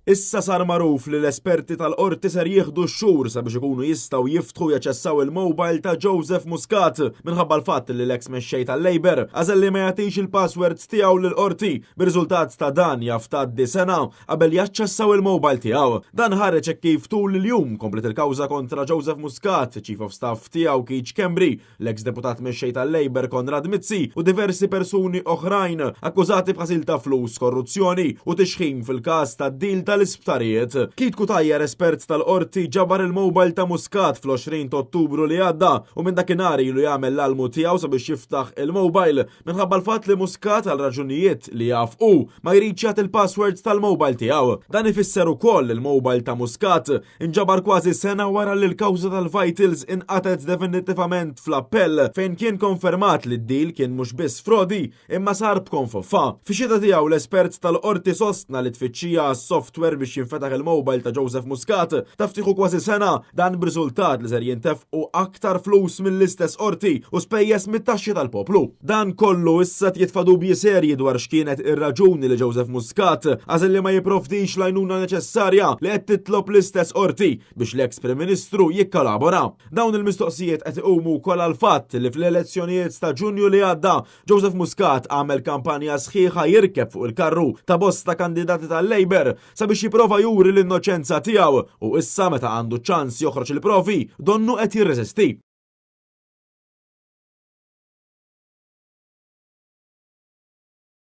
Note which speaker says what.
Speaker 1: Issa sar magħruf li l-esperti tal-Qorti ser jieħdu x-xhur sabiex ikunu jistgħu jiftħu u jaċċessaw il-mobile ta' Joseph Muscat minħabba l-fatt li l-eks mexxej tal-Labour għażel li ma jagħtix il-passwords tiegħu lill-Qorti. Bir-riżultat ta' dan jaf tgħaddi sena qabel jaċċessaw il-mobile tiegħu. Dan ħareġ hekk kif tul il-jum kompliet il-kawża kontra Joseph Muscat, Chief of Staff tiegħu Keith Schembri, l-eks deputat mexxej tal-Labour Konrad Mizzi u diversi persuni oħrajn akkużati b'ħasil ta' flus, korruzzjoni u tixħim fil-każ tad-deal tal-isptarijiet. Keith Cutajar, espert tal-Qorti, ġabar il-mobile ta' Muscat fl-20 ta' Ottubru li għadda u minn dakinhar ilu jagħmel l-almu tiegħu sabiex jiftaħ il-mobile minħabba l-fatt li Muscat għal raġunijiet li jaf hu ma jridx jagħti l-passwords tal-mobile tiegħu. Dan ifisser ukoll li l-mobile ta' Muscat inġabar kważi sena wara li l-kawża tal-Vitals inqatgħet definittivament fl-appell fejn kien konfermat li d-deal kien mhux biss frodi imma sar b'konfoffa. Fix-xhieda tiegħu l-espert tal-Qorti sostna li tfittxija għas-software biex jinfetaħ il-mobile ta' Joseph Muscat taf tieħu kważi sena, dan b'riżultat li ser jintefqu aktar flus mill-istess Qorti u spejjeż mit-taxxi tal-poplu. Dan kollu issa qed jitfa' dubji serji dwar x'kienet ir-raġuni li Joseph Muscat għażel li ma jipprovdix l-għajnuna neċessarja li qed titlob l-istess Qorti biex l-eks Prim Ministru jikkolabora. Dawn il-mistoqsijiet qed iqumu wkoll għall-fatt li fl-elezzjonijiet ta' Ġunju li għadda Joseph Muscat għamel kampanja sħiħa jirkeb fuq il-karru ta' bosta kandidati tal-Labour sabiex jipprova juri l-innoċenza tiegħu u issa meta għandu ċans joħroġ il-provi donnu qed jirreżisti.